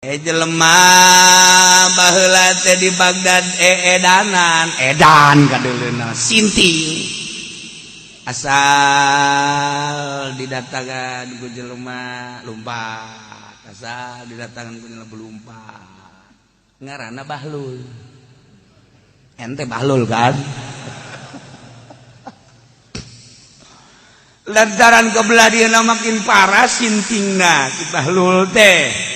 Jelema baheula teh di Baghdad eedanan edan kadeuleunan sinting asal didatangan ku jelema lumpat, asal didatangan ku jelema lumpat, ngaranna Bahlul. Ente Bahlul kan lantaran kebelah dia makin parah sintingna si Bahlul teh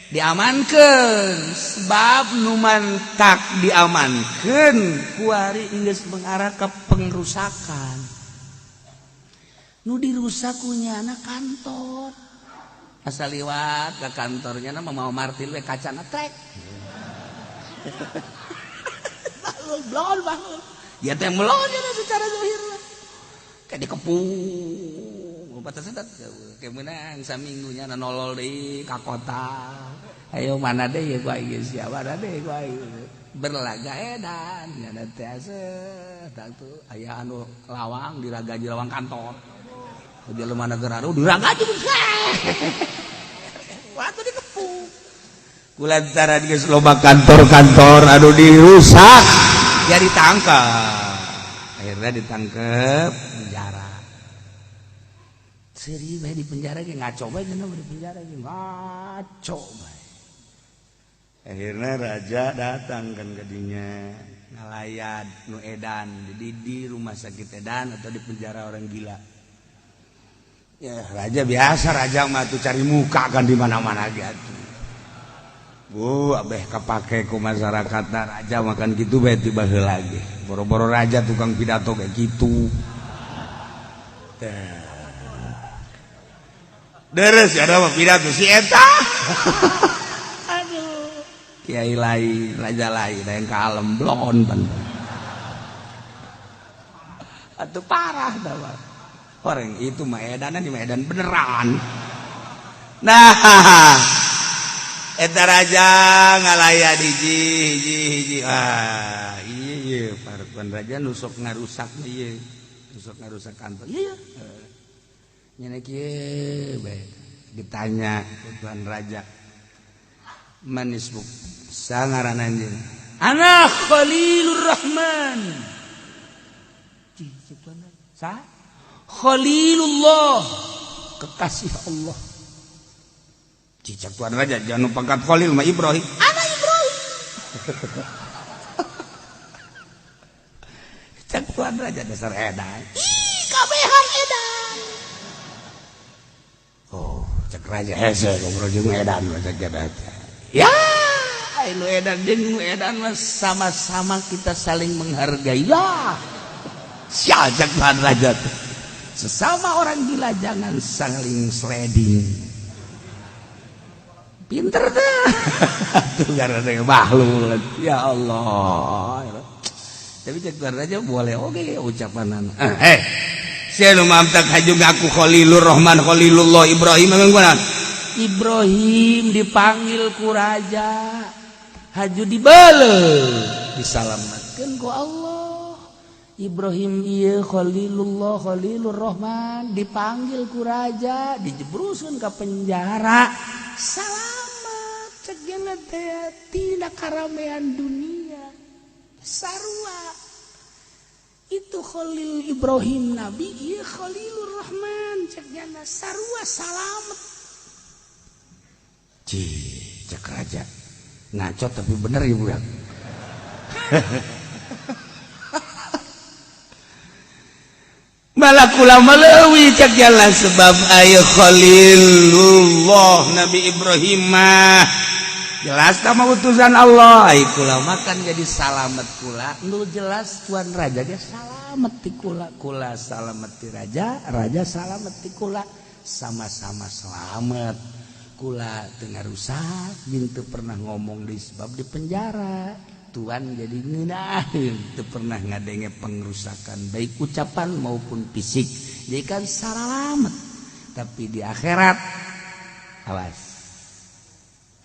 diamankan, sebab numantak diamankan kuari geus mengarah ke pengrusakan. Nu dirusak kunyana kantor, asal liwat ke kantornya nama mau martil we kacana trek. Bahlul blon bahlul ya teh melon ya secara zahir kayak dikepung batasnya kayak menang saminggunya nolol di ka kota. Ayo mana deh ya gua ieu siapa mana deh gua berlaga edan nya teh asa tuh aya anu lawang diragaji lawang kantor jelema negara diragaji waktu dikepung kulantaran geus loba kantor-kantor anu dirusak ya ditangkap, akhirnya ditangkap penjara. Seri bae di penjara ge ngaco bae cenah, di penjara ge ngaco bae. Akhirnya raja datang kan kadinya ngalayat nu edan di rumah sakit edan atau di penjara orang gila. Ya raja biasa, raja mah tuh cari muka kan di mana-mana gitu. Bu, abeh kepake ku masyarakat raja makan gitu bae tiba lagi. Boro-boro raja tukang pidato kayak gitu. Deres ada mah pidato si eta. Aduh. Kiai lain, raja lain, yang kalem blon pan. Atuh parah dah. Orang itu mah edanan di Medan beneran. Nah, eta raja ngalayat hiji hiji hiji. Ah, iya iya parkuan raja nusok ngarusak ieu. Nusok ngarusak kantor. Iya. Nyana kieu bae ditanya tuan raja. Manisbuk sangaran anjeun. Ana Khalilur Rahman. Cih, tuan raja. Sa? Khalilullah, kekasih Allah. Cicak tuan raja jangan pangkat Khalil mah Ibrahim. Ana Ibrahim. Cak tuan raja dasar edan. Ih, kabehan edan. Oh, cak raja hese ngobrol jeung edan cak raja. Ya, anu edan jeung edan mah sama-sama kita saling menghargai lah. Sia cak tuan raja tuh. Sesama orang gila jangan saling sliding. Pinter dah. Tuh karena bahlul. Ya Allah. Tapi cek tuan raja boleh oke ucapan. Sia nu mamtak haju ngaku Khalilur Rahman Khalilullah Ibrahim memang kunaon? Ibrahim dipanggil ku raja. Haju dibeleuh, disalamatkeun ku Allah. Ibrahim ieu Khalilullah Khalilur Rahman dipanggil ku raja, dijebruskeun ka penjara. Salamat cek geuna teh tina karamean dunia. Sarua itu Khalil Ibrahim Nabi ieu Khalilur Rahman cek geuna sarua salamet. Cih, cek raja ngaco tapi bener ibu ya. Malakula melewi cek jalan sebab ayo Khalilullah Nabi Ibrahim mah jelas sama utusan Allah. Ai kula makan jadi salamet kula nu jelas tuan raja ge salamet ti kula, kula salamet ti raja, raja salamet ti kula, sama-sama selamat. Kula teu ngarusak jeung teu pernah ngomong di sebab di penjara. Tuan jadi ngeunaheun teu pernah ngadenge pengrusakan baik ucapan maupun fisik. Jadi kan salamet. Tapi di akhirat awas.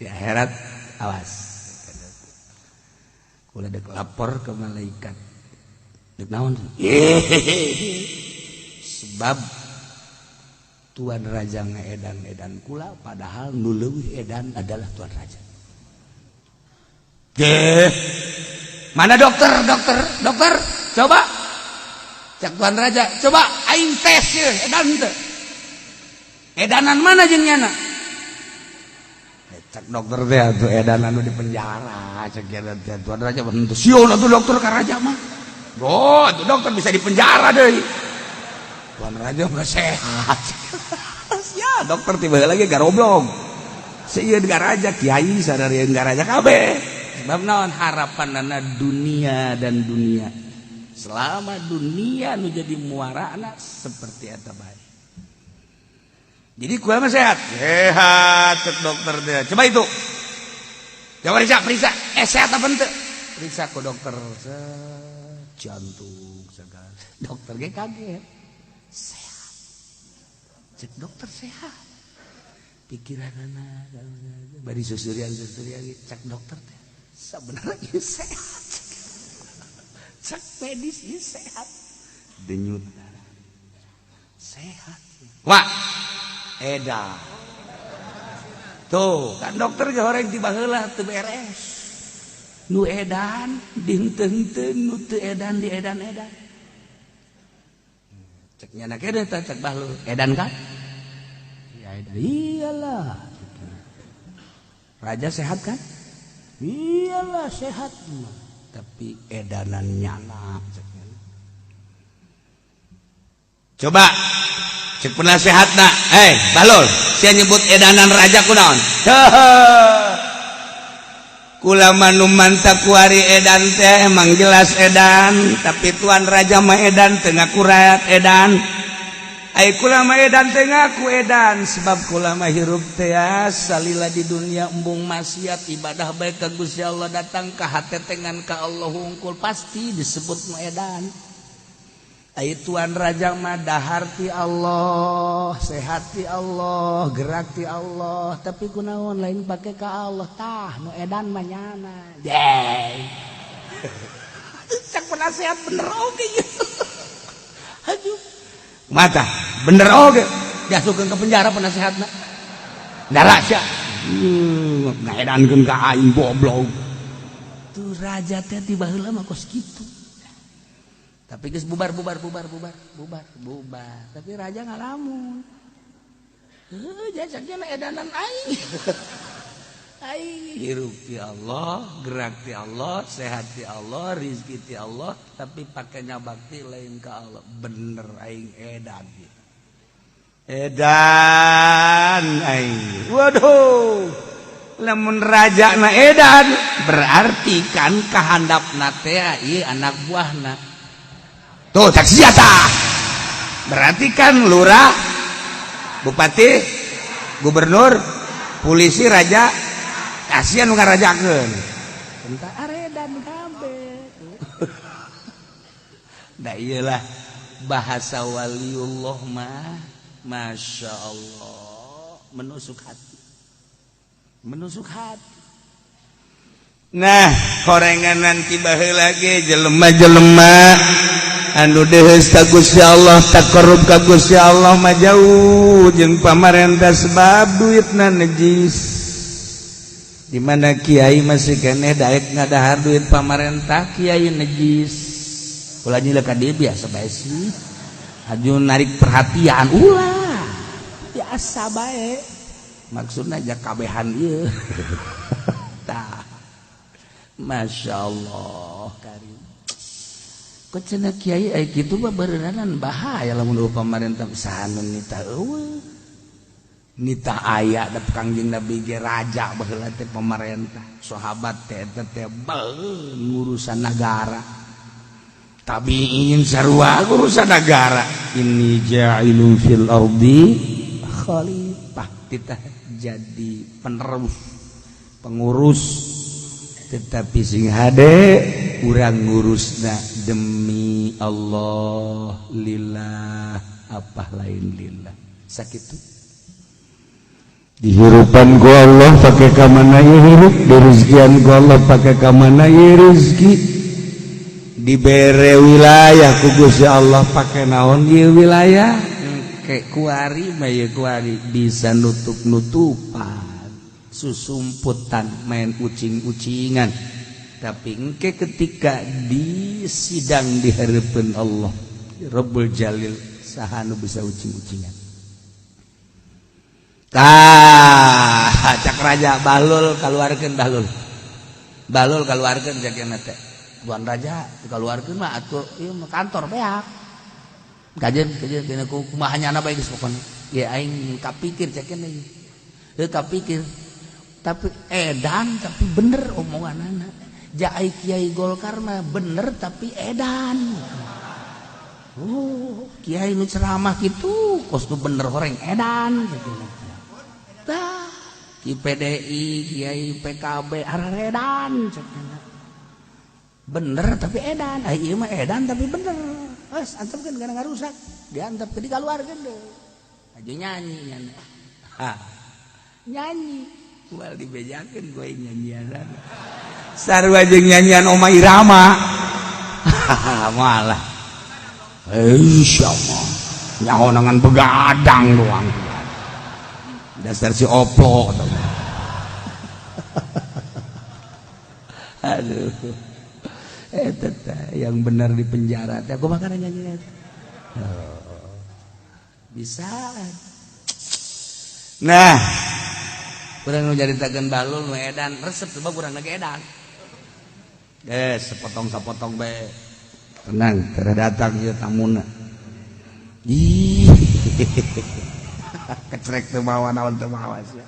Di akhirat awas. Kula dek lapor ke malaikat. Dek naon? Sebab Tuan Raja ngeedan-edan kula, padahal nu leuwih edan adalah Tuan Raja. Deh, mana dokter, dokter, dokter, coba. Cek Tuan Raja, coba aing tes ya, edan teu. Edanan mana jeung nyana? Cek dokter teh atuh edan anu di penjara, cek teh Tuan Raja henteu sieun atuh dokter ka raja mah. Oh, itu dokter bisa di penjara deui. Tuan Raja mah sehat. Ya, dokter tiba lagi garoblog. Sieun ka raja, kiai sararieun ka raja kabeh. Sebab naon? Harapanana dunia dan dunia. Selama dunia nu jadi muarana seperti eta bae. Jadi kula mah sehat. Sehat cek dokter teh. Coba itu. Coba periksa, periksa. Eh, sehat apa henteu? Periksa ku dokter. Set, jantung segala. Dokter ge kaget. Sehat. Cek dokter sehat. Pikiranana bari susurian-susurian, cek dokter teh. Sebenarnya sehat. Cek medis ieu sehat. Denyut darah. Sehat. Wah, edan. Tuh, kan dokter ge horeng ti baheula teu beres. Nu edan dihenteu-henteun, nu teu edan di edan-edan. Cek nyana kene tah, cek bahlul. Edan kan? Ya edan. Iyalah. Raja sehat kan? Iyalah, sehat. Tapi edanan nyana cek nyana. Coba cek penasehatna, eh Bahlul, sia nyebut edanan raja kunaon? Kula mah nu mantap kuari edan teh emang jelas edan, tapi Tuan Raja mah edan teu ngaku edan. Ai kula mah edan teh ngaku edan, sebab kula mah hirup teh salila di dunia embung maksiat, ibadah baik ka Gusti Allah, datang ka hatetengan ka Allah hungkul, pasti disebut nu edan. Ai Tuan Raja mah dahar ti Allah, sehat ti Allah, gerak ti Allah, tapi kunaon lain pake ka Allah? Tah, nu edan mah nyana. Deh. Cak penasehat bener oge. Aduh. Mata, bener oge. Diasupkeun ke penjara penasehatna. Darah sia. Ngaedankeun ka aing, goblok. Tuh raja teh ti baheula mah kos kitu. Tapi geus bubar, bubar, bubar, bubar, bubar, bubar. Tapi raja ngalamun. Heuh, jajaknya edanan aing. Aing hirup ti Allah, gerak ti Allah, sehat ti Allah, rizki ti Allah, tapi pakainya bakti lain ke Allah. Bener aing edan. Edan aing. Waduh. Lamun raja na edan, berarti kan kahandapna teh ieu anak buahna. Tuh cak senjata. Berarti kan lurah, bupati, gubernur, polisi, raja, kasihan nu ngarajakeun. Entah aredan kabeh. Da iyalah bahasa waliullah mah, Masya Allah, menusuk hati. Menusuk hati. Nah, horengan nanti baheula ge jelema-jelema anu deheus ka Gusti Allah, taqarrub ka Gusti Allah mah jauh jeung pamarentah, sebab duitna najis. Di mana kiai masih keneh daek ngadahar duit pamarentah, kiai najis. Ulah nyilek ka dieu, biasa bae sih. Aju narik perhatian ulah. Biasa bae. Maksudna aja kabehan ieu. Tah. Masya Allah karim. Kok cenah kiai ai kitu mah beureunanan bahaya lamun pamarentah saha nu nita eueuh. Nita aya da Kangjeng Nabi ge raja baheula teh pamarentah. Sahabat teh eta teh ngurusan nagara. Tabiin sarua urusan negara. Inni ja'ilun fil ardi khalifah, kita jadi penerus, pengurus, tetapi sing hade urang ngurusna demi Allah, lillah apa lain lillah. Sakitu. Dihirupan ku Allah pakai kamana ieu hirup, dirizkian ku Allah pakai kamana ieu rezeki, dibere wilayah ku Gusti Allah pakai naon ieu wilayah. Engke kuari mah ye, kuari bisa nutup-nutupan, susumputan, main ucing-ucingan, tapi engke ketika di sidang di hadapan Allah Rabbul Jalil, saha nu bisa ucing-ucingan? Tah, cak raja, "Bahlul, kaluarkeun Bahlul, Bahlul kaluarkeun." Cak teh, "Tuan Raja, dikaluarkeun mah atuh ieu mah kantor beak." Kajen kajen dina kumaha nyana bae geus pokona ya. Aing kapikir, cak ieu heuh, kapikir tapi edan, tapi bener omonganana. Ja ai kiai Golkar mah bener tapi edan. Oh, kiai nu ceramah kitu kos nu bener horeng edan gitu. Tah, ki PDI, kiai PKB araredan, bener tapi edan. Ai ieu mah edan tapi bener. Geus antepkeun kana ngarusak, diantepkeun, dikaluarkeun deui. Aja nyanyi nyanyi. Ha. Nyanyi. Moal dibejakeun gue nyanyian. Sarua jeung nyanyian Oma Irama. Malah. Insyaallah. Nyaho dengan begadang doang. Dasar si oplo. Aduh. Eh, yang benar di penjara teh aku makan nyanyi. Oh, bisa. Nah, kurang nu nyaritakeun Bahlul nu edan resep, sebab urang lagi edan. Eh, sepotong sepotong bae. Tenang, teu datang ieu tamuna. Ih. Kecrek teu mawa naon, teu mawa sia.